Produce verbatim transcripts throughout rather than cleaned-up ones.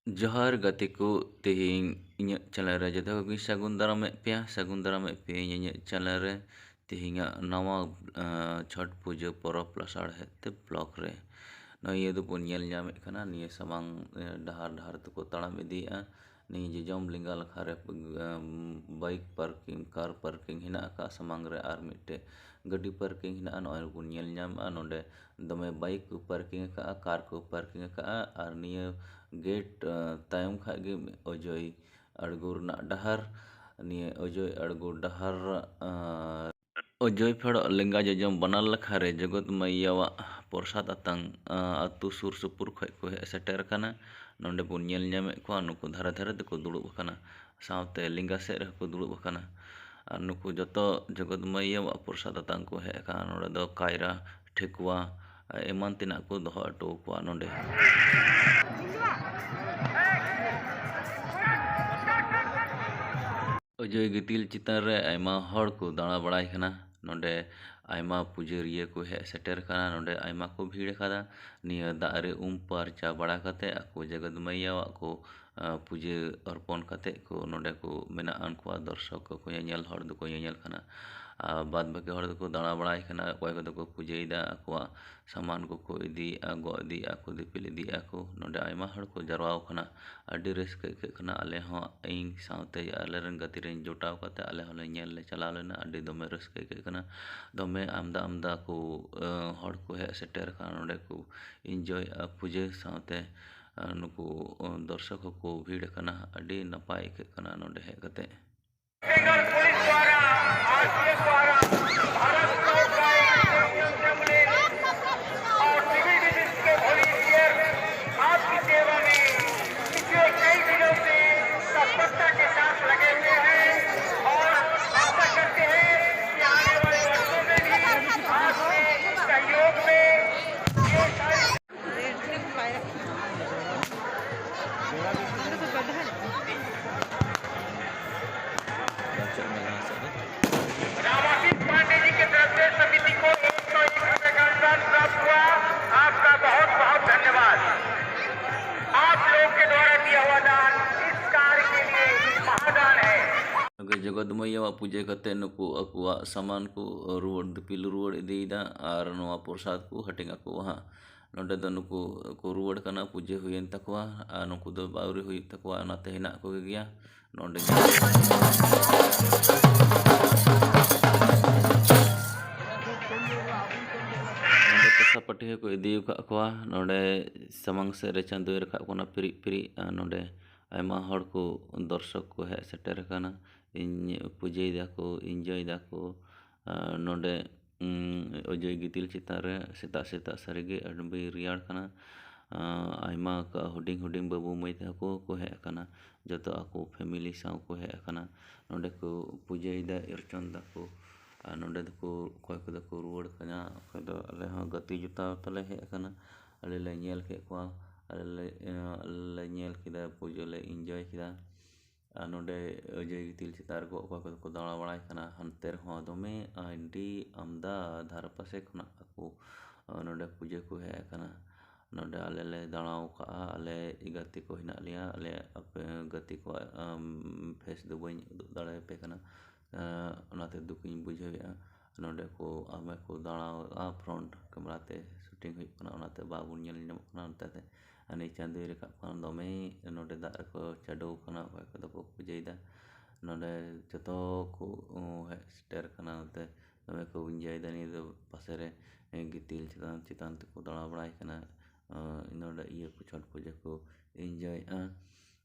ᱡᱚᱦᱟᱨ ᱜᱟᱛᱮ ᱠᱚ, ᱛᱮᱦᱮᱧ ᱤᱧᱟᱹᱜ channel ᱨᱮ ᱡᱚᱛᱚ ᱠᱚᱜᱮᱧ ᱥᱟᱹᱜᱩᱱ ᱫᱟᱨᱟᱢᱮᱫ ᱯᱮᱭᱟ, ᱥᱟᱹᱜᱩᱱ ᱫᱟᱨᱟᱢᱮᱫ ᱯᱮᱭᱟᱹᱧ ᱤᱧᱟᱹᱜ channel ᱨᱮ᱾ ᱛᱮᱦᱮᱧᱟᱜ ᱱᱟᱣᱟ, ᱟᱸ, ᱪᱷᱚᱴ ᱯᱩᱡᱟᱹ ᱯᱚᱨᱚᱵᱽ ᱞᱟᱥᱟᱲᱦᱮᱫ ᱛᱮ vlog ᱨᱮ᱾ ᱱᱚᱜᱼᱚᱭ ᱤᱭᱟᱹ ᱫᱚᱵᱚᱱ ᱧᱮᱞ ᱧᱟᱢᱮᱫ ᱠᱟᱱᱟ, ᱱᱤᱭᱟᱹ ᱥᱟᱢᱟᱝ, ᱮ, ᱰᱟᱦᱟᱨ ᱰᱟᱦᱟᱨ ᱛᱮᱠᱚ ᱛᱟᱲᱟᱢ ᱤᱫᱤᱭᱮᱫᱼᱟ᱾ ᱱᱤᱭᱟᱹ ᱡᱚᱡᱚᱢ ᱞᱮᱸᱜᱟ ᱞᱮᱠᱷᱟ ᱨᱮ, ᱟᱸ, bike parking, car parking ᱦᱮᱱᱟᱜ ᱟᱠᱟᱫ ᱥᱟᱢᱟᱝ ᱨᱮ, ᱟᱨ ᱢᱤᱫᱴᱮᱡ ᱜᱟᱹᱰᱤ parking ᱦᱮᱱᱟᱜᱼᱟ᱾ ᱱᱚᱜᱼᱚᱭ ᱵᱚᱱ ᱧᱮᱞ ᱧᱟᱢᱮᱫᱼᱟ, ᱱᱚᱰᱮ ᱫᱚᱢᱮ bike ᱠᱚ parking ᱟᱠᱟᱫᱼᱟ, car ᱠᱚ parking ᱟᱠᱟᱫᱼᱟ, ᱟᱨ ᱱᱤᱭᱟᱹ gate, ᱟᱸ, ᱛᱟᱭᱚᱢ ᱠᱷᱟᱡ ᱜᱮ ᱚᱡᱚᱭ ᱟᱬᱜᱚ ᱨᱮᱱᱟᱜ ᱰᱟᱦᱟᱨ᱾ ᱱᱤᱭᱟᱹ ᱚᱡᱚᱭ ᱟᱬᱜᱚ ᱰᱟᱦᱟᱨ, ᱟᱸ, ᱚᱡᱚᱭ ᱯᱷᱮᱰᱚᱜ ᱞᱮᱸᱜᱟ ᱡᱚᱡᱚᱢ ᱵᱟᱱᱟᱨ ᱞᱮᱠᱷᱟ ᱨᱮ ᱡᱚᱜᱚᱛ ᱢᱟᱹᱭᱟᱹᱣᱟᱜ ᱯᱨᱚᱥᱟᱫ ᱟᱛᱟᱝ, ᱟᱸ, ᱟᱹᱛᱩ ᱥᱩᱨ ᱥᱩᱯᱩᱨ ᱠᱷᱚᱡ ᱠᱚ ᱦᱮᱡ ᱥᱮᱴᱮᱨ ᱟᱠᱟᱱᱟ᱾ ᱱᱚᱰᱮ ᱵᱚᱱ ᱧᱮᱞ ᱧᱟᱢᱮᱫ ᱠᱚᱣᱟ, ᱱᱩᱠᱩ ᱫᱷᱟᱨᱮ ᱫᱷᱟᱨᱮ ᱛᱮᱠᱚ ᱫᱩᱲᱩᱵ ᱟᱠᱟᱱᱟ, ᱥᱟᱶᱛᱮ ᱞᱮᱸᱜᱟ ᱥᱮᱫ ᱨᱮᱦᱚᱸ ᱠᱚ ᱫᱩᱲᱩᱵ ᱟᱠᱟᱱᱟ᱾ ᱟᱨ ᱱᱩᱠᱩ ᱡᱚᱛᱚ ᱡᱚᱜᱚᱛ ᱢᱟᱹᱭᱟᱹᱣᱟᱜ ᱯᱨᱚᱥᱟᱫ ᱟᱛᱟᱝ ᱠᱚ ᱦᱮᱡ ᱟᱠᱟᱱᱟ᱾ ᱱᱚᱰᱮ ᱫᱚ ᱠᱟᱭᱨᱟ, ᱴᱷᱮᱠᱩᱣᱟ, ᱮᱢᱟᱱ ᱛᱮᱱᱟᱜ ᱠᱚ ᱫᱚᱦᱚ ᱦᱚᱴᱚ ᱟᱠᱚᱣᱟ ᱱᱚᱰᱮ᱾ ᱚᱡᱚᱭ ᱜᱤᱛᱤᱞ ᱪᱮᱛᱟᱱ ᱨᱮ ᱟᱭᱢᱟ ᱦᱚᱲ ᱠᱚ ᱫᱟᱬᱟ ᱵᱟᱲᱟᱭ ᱠᱟᱱᱟ᱾ ᱱᱚᱰᱮ ᱟᱭᱢᱟ ᱯᱩᱡᱟᱹᱨᱤᱭᱟᱹ ᱠᱚ ᱦᱮᱡ ᱥᱮᱴᱮᱨ ᱠᱟᱱᱟ᱾ ᱱᱚᱰᱮ ᱟᱭᱢᱟ ᱠᱚ ᱵᱷᱤᱲ ᱟᱠᱟᱫᱟ᱾ ᱱᱤᱭᱟᱹ ᱫᱟᱜ ᱨᱮ ᱩᱢ ᱯᱷᱟᱨᱪᱟ ᱵᱟᱲᱟ ᱠᱟᱛᱮ ᱟᱠᱚ ᱡᱚᱜᱚᱛ ᱢᱟᱹᱭᱟᱹᱣᱟᱜ ᱠᱚ, ᱟᱸ, ᱯᱩᱡᱟᱹ ᱚᱨᱯᱚᱱ ᱠᱟᱛᱮ ᱠᱚ ᱱᱚᱰᱮ ᱠᱚ ᱢᱮᱱᱟᱜ ᱩᱱᱠᱩᱣᱟᱜ ᱫᱚᱨᱥᱚᱠ ᱠᱚ, ᱧᱮᱧᱮᱞ ᱦᱚᱲ ᱫᱚᱠᱚ ᱧᱮᱧᱮᱞ ᱠᱟᱱᱟ᱾ ᱟᱨ ᱵᱟᱫ ᱵᱟᱹᱠᱤ ᱦᱚᱲ ᱫᱚᱠᱚ ᱫᱟᱬᱟ ᱵᱟᱲᱟᱭ ᱠᱟᱱᱟ, ᱚᱠᱚᱭ ᱠᱚᱫᱚ ᱠᱚ ᱯᱩᱡᱟᱹᱭᱮᱫᱟ, ᱟᱠᱚᱣᱟᱜ ᱥᱟᱢᱟᱱ ᱠᱚᱠᱚ ᱤᱫᱤᱭᱮᱫᱼᱟ, ᱜᱚᱜ ᱤᱫᱤᱭᱮᱫᱼᱟ ᱠᱚ, ᱫᱤᱯᱤᱞ ᱤᱫᱤᱭᱮᱫᱼᱟ ᱠᱚ᱾ ᱱᱚᱰᱮ ᱟᱭᱢᱟ ᱦᱚᱲ ᱠᱚ ᱡᱟᱨᱣᱟ ᱟᱠᱟᱱᱟ᱾ ᱟᱹᱰᱤ ᱨᱟᱹᱥᱠᱟᱹ ᱟᱹᱭᱠᱟᱹᱜ ᱠᱟᱱᱟ᱾ ᱟᱞᱮ ᱦᱚᱸ, ᱤᱧ ᱥᱟᱶᱛᱮ ᱟᱞᱮ ᱨᱮᱱ ᱜᱟᱛᱮ ᱨᱮᱱ ᱡᱚᱴᱟᱣ ᱠᱟᱛᱮ ᱟᱞᱮ ᱦᱚᱸᱞᱮ ᱧᱮᱞ ᱞᱮ ᱪᱟᱞᱟᱣ ᱞᱮᱱᱟ᱾ ᱟᱹᱰᱤ ᱫᱚᱢᱮ ᱨᱟᱹᱥᱠᱟᱹ ᱟᱹᱭᱠᱟᱹᱜ ᱠᱟᱱᱟ᱾ ᱫᱚᱢᱮ ᱟᱢᱫᱟ ᱟᱢᱫᱟ ᱠᱚ, ᱟᱸ, ᱦᱚᱲ ᱠᱚ ᱦᱮᱡ ᱥᱮᱴᱮᱨ ᱟᱠᱟᱱᱟ ᱱᱚᱰᱮ ᱠᱚ enjoy ᱮᱫᱼᱟ ᱯᱩᱡᱟᱹ ᱥᱟᱶᱛᱮ, ᱟᱸ, ᱱᱩᱠᱩ, ᱟᱸ, ᱫᱚᱨᱥᱚᱠ ᱦᱚᱸᱠᱚ ᱵᱷᱤᱲ ᱟᱠᱟᱱᱟ᱾ ᱟᱹᱰᱤ ᱱᱟᱯᱟᱭ ᱟᱹᱭᱠᱟᱹᱜ ᱠᱟᱱᱟ ᱱᱚᱰᱮ ᱦᱮᱡ ᱠᱟᱛᱮ᱾ बंगाल पुलिस द्वारा, आरपीएफ द्वारा, भारत सरकार के नियम के पुलिस और सिविल डिफेंस के वॉलंटियर आपकी सेवा में पिछले कई दिनों से तत्परता के साथ लगे हुए हैं और आशा करते हैं कि आने वाले वर्षों में भी आपके सहयोग में ये सारी ᱜᱚᱫᱢᱟᱹᱭᱟᱹᱣᱟᱜ ᱯᱩᱡᱟᱹ ᱠᱟᱛᱮ ᱱᱩᱠᱩ ᱟᱠᱚᱣᱟᱜ ᱥᱟᱢᱟᱱ ᱠᱚ ᱨᱩᱣᱟᱹᱲ ᱫᱤᱯᱤᱞ ᱨᱩᱣᱟᱹᱲ ᱤᱫᱤᱭᱮᱫᱟ ᱟᱨ ᱱᱚᱣᱟ ᱯᱨᱚᱥᱟᱫ ᱠᱚ ᱦᱟᱹᱴᱤᱧ ᱟᱠᱚᱣᱟ ᱦᱟᱸᱜ᱾ ᱱᱚᱰᱮ ᱫᱚ ᱱᱩᱠᱩ ᱠᱚ ᱨᱩᱣᱟᱹᱲ ᱠᱟᱱᱟ, ᱯᱩᱡᱟᱹ ᱦᱩᱭᱮᱱ ᱛᱟᱠᱚᱣᱟ ᱟᱨ ᱱᱩᱠᱩ ᱫᱚ ᱟᱹᱣᱨᱤ ᱦᱩᱭᱩᱜ ᱛᱟᱠᱚᱣᱟ, ᱚᱱᱟᱛᱮ ᱦᱮᱱᱟᱜ ᱠᱚᱜᱮ ᱜᱮᱭᱟ ᱱᱚᱰᱮ᱾ ᱱᱚᱰᱮ ᱠᱟᱸᱥᱟ ᱯᱟᱹᱴᱤ ᱦᱚᱸᱠᱚ ᱤᱫᱤ ᱟᱠᱟᱫ ᱠᱚᱣᱟ᱾ ᱱᱚᱰᱮ ᱥᱟᱢᱟᱝ ᱥᱮᱫ ᱨᱮ ᱪᱟᱸᱫᱚᱭ ᱨᱟᱠᱟᱵ ᱠᱟᱱᱟ ᱯᱤᱨᱤᱡ ᱯᱤᱨᱤᱡ᱾ ᱟᱨ ᱱᱚᱰᱮ ᱟᱭᱢᱟ ᱦᱚᱲ ᱠᱚ, ᱫᱚᱨᱥᱚᱠ ᱠᱚ ᱦᱮᱡ ᱥᱮᱴᱮᱨ ᱟᱠᱟᱱᱟ᱾ ᱤᱧ ᱯᱩᱡᱟᱹᱭ ᱫᱟᱠᱚ, enjoy ᱫᱟᱠᱚ᱾ ᱟᱨ ᱱᱚᱰᱮ, ᱩᱸ, ᱚᱡᱚᱭ ᱜᱤᱛᱤᱞ ᱪᱮᱛᱟᱱ ᱨᱮ ᱥᱮᱛᱟᱜ ᱥᱮᱛᱟᱜ ᱥᱟᱹᱨᱤᱜᱮ ᱟᱹᱰᱤ ᱨᱮᱭᱟᱲ ᱠᱟᱱᱟ᱾ ᱟᱸ, ᱟᱭᱢᱟ ᱠᱟ-, ᱦᱩᱰᱤᱧ ᱦᱩᱰᱤᱧ ᱵᱟᱹᱵᱩ ᱢᱟᱹᱭ ᱛᱟᱠᱚ ᱠᱚ ᱦᱮᱡ ᱟᱠᱟᱱᱟ, ᱡᱚᱛᱚ ᱟᱠᱚ family ᱥᱟᱶ ᱠᱚ ᱦᱮᱡ ᱟᱠᱟᱱᱟ᱾ ᱱᱚᱰᱮ ᱠᱚ ᱯᱩᱡᱟᱹᱭᱮᱫᱟ, ᱚᱨᱪᱚᱱ ᱫᱟᱠᱚ᱾ ᱟᱨ ᱱᱚᱰᱮ ᱫᱚᱠᱚ, ᱚᱠᱚᱭ ᱠᱚᱫᱚ ᱠᱚ ᱨᱩᱣᱟᱹᱲ ᱠᱟᱱᱟ, ᱚᱠᱚᱭ ᱫᱚ ᱟᱞᱮ ᱦᱚᱸ ᱜᱟᱛᱮ ᱡᱚᱴᱟᱣ ᱛᱟᱞᱮ ᱦᱮᱡ ᱟᱠᱟᱱᱟ᱾ ᱟᱞᱮ ᱞᱮ ᱧᱮᱞ ᱠᱮᱫ ᱠᱚᱣᱟ, ᱟᱞᱮ ᱞᱮ, ᱟᱞᱮ ᱞᱮ ᱧᱮᱞ ᱠᱮᱫᱟ, ᱯᱩᱡᱟᱹ ᱞᱮ enjoy ᱠᱮᱫᱟ᱾ ᱟᱨ ᱱᱚᱰᱮ ᱚᱡᱚᱭ ᱜᱤᱛᱤᱞ ᱪᱮᱛᱟᱱ ᱨᱮᱠᱚ ᱚᱠᱚᱭ ᱠᱚᱫᱚ ᱠᱚ ᱫᱟᱬᱟ ᱵᱟᱲᱟᱭ ᱠᱟᱱᱟ, ᱦᱟᱱᱛᱮ ᱨᱮᱦᱚᱸ ᱫᱚᱢᱮ ᱟᱹᱰᱤ ᱟᱢᱫᱟ ᱫᱷᱟᱨᱮ ᱯᱟᱥᱮ ᱠᱷᱚᱱᱟᱜ ᱟᱠᱚ, ᱟᱸ, ᱱᱚᱰᱮ ᱯᱩᱡᱟᱹ ᱠᱚ ᱦᱮᱡ ᱟᱠᱟᱱᱟ᱾ ᱱᱚᱰᱮ ᱟᱞᱮ ᱞᱮ ᱫᱟᱬᱟ ᱟᱠᱟᱫᱼᱟ, ᱟᱞᱮ ᱜᱟᱛᱮ ᱠᱚ ᱦᱮᱱᱟᱜ ᱞᱮᱭᱟ, ᱟᱞᱮ ᱟᱯᱮ ᱜᱟᱛᱮ ᱠᱚᱣᱟᱜ, ᱟᱢ, face ᱫᱚ ᱵᱟᱹᱧ ᱩᱫᱩᱜ ᱫᱟᱲᱮᱭᱟᱯᱮ ᱠᱟᱱᱟ᱾ ᱟᱸ, ᱚᱱᱟᱛᱮ ᱫᱩᱠᱤᱧ ᱵᱩᱡᱷᱟᱹᱣᱮᱫᱼᱟ᱾ ᱱᱚᱰᱮ ᱠᱚ ᱟᱢᱮ ᱠᱚ ᱫᱟᱬᱟᱣᱟ front camera ᱛᱮ shooting ᱦᱩᱭᱩᱜ ᱠᱟᱱᱟ, ᱚᱱᱟᱛᱮ ᱵᱟᱵᱚᱱ ᱧᱮᱞ ᱧᱟᱢᱚᱜ ᱠᱟᱱᱟ᱾ ᱚᱱᱛᱮ ᱛᱮ ᱦᱟᱱᱮ ᱪᱟᱸᱫᱚᱭ ᱨᱟᱠᱟᱵ ᱠᱟᱱᱟ, ᱫᱚᱢᱮ ᱱᱚᱰᱮ ᱫᱟᱜ ᱨᱮᱠᱚ ᱪᱟᱰᱚ ᱠᱟᱱᱟ, ᱚᱠᱚᱭ ᱠᱚᱫᱚ ᱠᱚ ᱯᱩᱡᱟᱹᱭᱮᱫᱟ᱾ ᱱᱚᱰᱮ ᱡᱚᱛᱚ ᱠᱚ ᱦᱮᱡ ᱥᱮᱴᱮᱨ ᱠᱟᱱᱟ, ᱱᱚᱛᱮ ᱫᱚᱢᱮ ᱠᱚ enjoy ᱫᱟ᱾ ᱱᱤᱭᱟᱹ ᱫᱚ ᱯᱟᱥᱮ ᱨᱮ ᱜᱤᱛᱤᱞ ᱪᱮᱛᱟᱱ ᱪᱮᱛᱟᱱ ᱛᱮᱠᱚ ᱫᱟᱬᱟ ᱵᱟᱲᱟᱭ ᱠᱟᱱᱟ᱾ ᱱᱚᱰᱮ ᱤᱭᱟᱹ ᱠᱚ ᱪᱷᱚᱴ ᱯᱩᱡᱟᱹ ᱠᱚ enjoyᱮᱫᱼᱟ᱾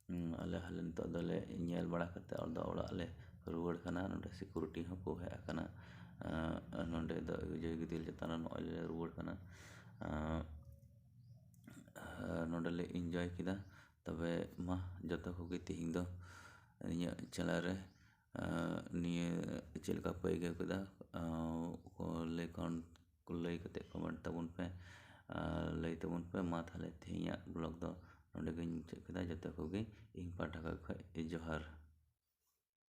ᱦᱩᱸ, ᱟᱞᱮ ᱦᱚᱸᱞᱮ ᱱᱤᱛᱚᱜ ᱫᱚᱞᱮ ᱧᱮᱞ ᱵᱟᱲᱟ ᱠᱟᱛᱮ ᱟᱫᱚ ᱚᱲᱟᱜ ᱞᱮ ᱨᱩᱣᱟᱹᱲ ᱠᱟᱱᱟ᱾ ᱱᱚᱰᱮ security ᱦᱚᱸᱠᱚ ᱦᱮᱡ ᱟᱠᱟᱱᱟ᱾ ᱟᱸ, ᱱᱚᱰᱮ ᱫᱚ ᱚᱡᱚᱭ ᱜᱤᱛᱤᱞ ᱪᱮᱛᱟᱱ ᱨᱮ ᱱᱚᱜᱼᱚᱭ ᱞᱮ ᱨᱩᱣᱟᱹᱲ ᱠᱟᱱᱟ᱾ ᱟᱸ, ᱟᱨ ᱱᱚᱰᱮ ᱞᱮ enjoy ᱠᱮᱫᱟ᱾ ᱛᱚᱵᱮ ᱢᱟ ᱡᱚᱛᱚ ᱠᱚᱜᱮ ᱛᱮᱦᱮᱧ ᱫᱚ ᱤᱧᱟᱹᱜ channel ᱨᱮ, ᱟᱸ, ᱱᱤᱭᱟᱹ ᱪᱮᱫ ᱞᱮᱠᱟ ᱯᱮ ᱟᱹᱭᱠᱟᱹᱣ ᱠᱮᱫᱟ? ᱟᱸ, ᱠᱚ ᱞᱟᱹᱭ ᱠᱷᱟᱱ ᱠᱚ ᱞᱟᱹᱭ ᱠᱟᱛᱮ comment ᱛᱟᱵᱚᱱ ᱯᱮ, ᱟᱨ ᱞᱟᱹᱭ ᱛᱟᱵᱚᱱ ᱯᱮ᱾ ᱢᱟ ᱛᱟᱦᱞᱮ ᱛᱮᱦᱮᱧᱟᱜ vlog ᱫᱚ ᱱᱚᱰᱮ ᱜᱤᱧ ᱢᱩᱪᱟᱹᱫ ᱠᱮᱫᱟ᱾ ᱡᱚᱛᱚ ᱠᱚᱜᱮ ᱤᱧ ᱯᱟᱦᱴᱟ ᱠᱷᱚᱱ ᱡᱚᱦᱟᱨ᱾